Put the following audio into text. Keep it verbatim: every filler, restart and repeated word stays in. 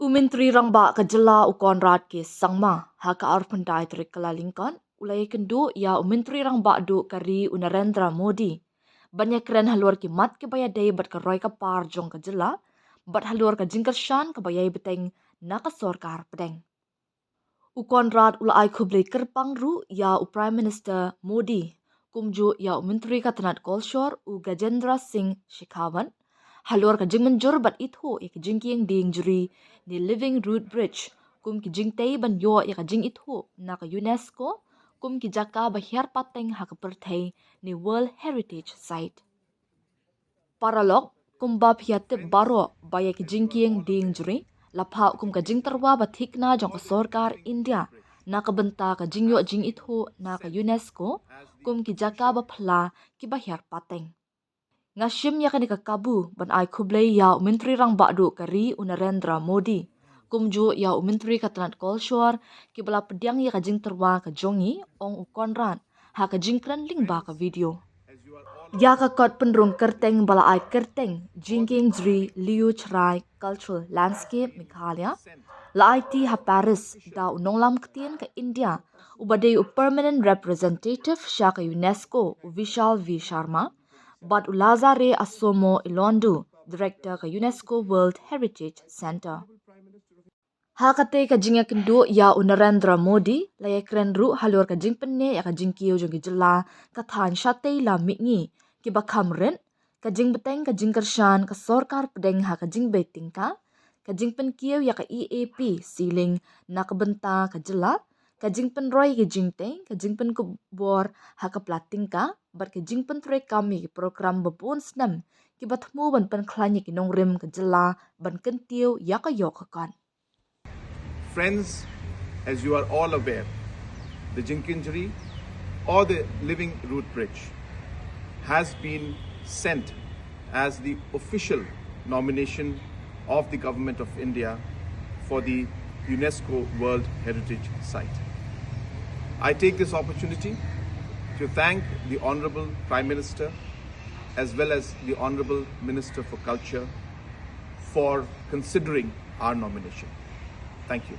U Myntri Rangbah ka jylla u Conrad K Sangma, ha ka arphew khyndai tarik Kyllalyngkot, u la ïakynduh ïa u Myntri Rangbah duh ka ri u Narendra Modi ban ïakren halor ki mat kiba ïadei bad ka roi ka par jong ka jylla bad halor ka jingkyrshan kaba ïai bteng na ka sorkar pdeng. U Conrad u la ai khublei kyrpang ruh ïa u Prime Minister Modi, kumjuh ïa u Myntri ka tnat kolshor u Gajendra Singh Shekhawat, halor ka jingmynjur bad ithuh ïa ka jingkieng diengjri ne Living Root Bridge kum ki jingtei ban ïoh ïa ka jingithuh na ka UNESCO kum ki jaka ba hiar pateng ha ka pyrthei ne World Heritage Site. Paralok, kumba phi ïa tip baroh ba ïa ki jingkieng diengjri la phah kum ka jingtyrwa ba thikna jong ka sorkar India na ka bynta ka jingïoh jingithuh na ka UNESCO kum ki jaka ba phylla kiba hiar pateng. Nga shim ïa kane ka kabu ban ai khublei ïa u Myntri Rangbah duh ka ri u Narendra Modi, kumjuh ïa u Myntri ka tnat kolshor kiba la pdiang ïa ka jingtyrwa ka jong ngi, ong u Conrad ha ka jingkren lyngba ka video. Ïa ka kot pynrung kyrteng ba la ai kyrteng Jingkieng Jri Liu Chirai Cultural Landscape Meghalaya la aiti ha Paris da u nonglam ktien ka India uba dei u Permanent Representative sha ka UNESCO, u Vishal V Sharma, bad u Lazare Asomo Ilondu, Director ka UNESCO World Heritage Centre. Ha katei ka jingïakynduh ïa u Narendra Modi la ïakren ruh halor ka jingpynneh ïa ka jingkiew jong ki jylla ka thaiñ shatei lam mihngi kiba kham rit, ka jingbteng ka jingkyrshan ka sorkar pdeng ha ka jingbei tyngka, ka jingpynkiew ïa ka E A P ceiling na ka bynta ka jylla, ka jingpynroi ïa ki jingtei, ka jingpynkup bor ha ka pla tyngka bad ka jingpyntreikam ïa ki program ba bun snem kiba thmu ban pynkhlaiñ ïa ki nongrim ka jylla ban kyntiew ïa ka ïoh ka kot. Friends, as you are all aware, the Jingkieng Jri or the Living Root Bridge has been sent as the official nomination of the Government of India for the UNESCO World Heritage Site. I take this opportunity to thank the Honorable Prime Minister as well as the Honorable Minister for Culture for considering our nomination. Thank you.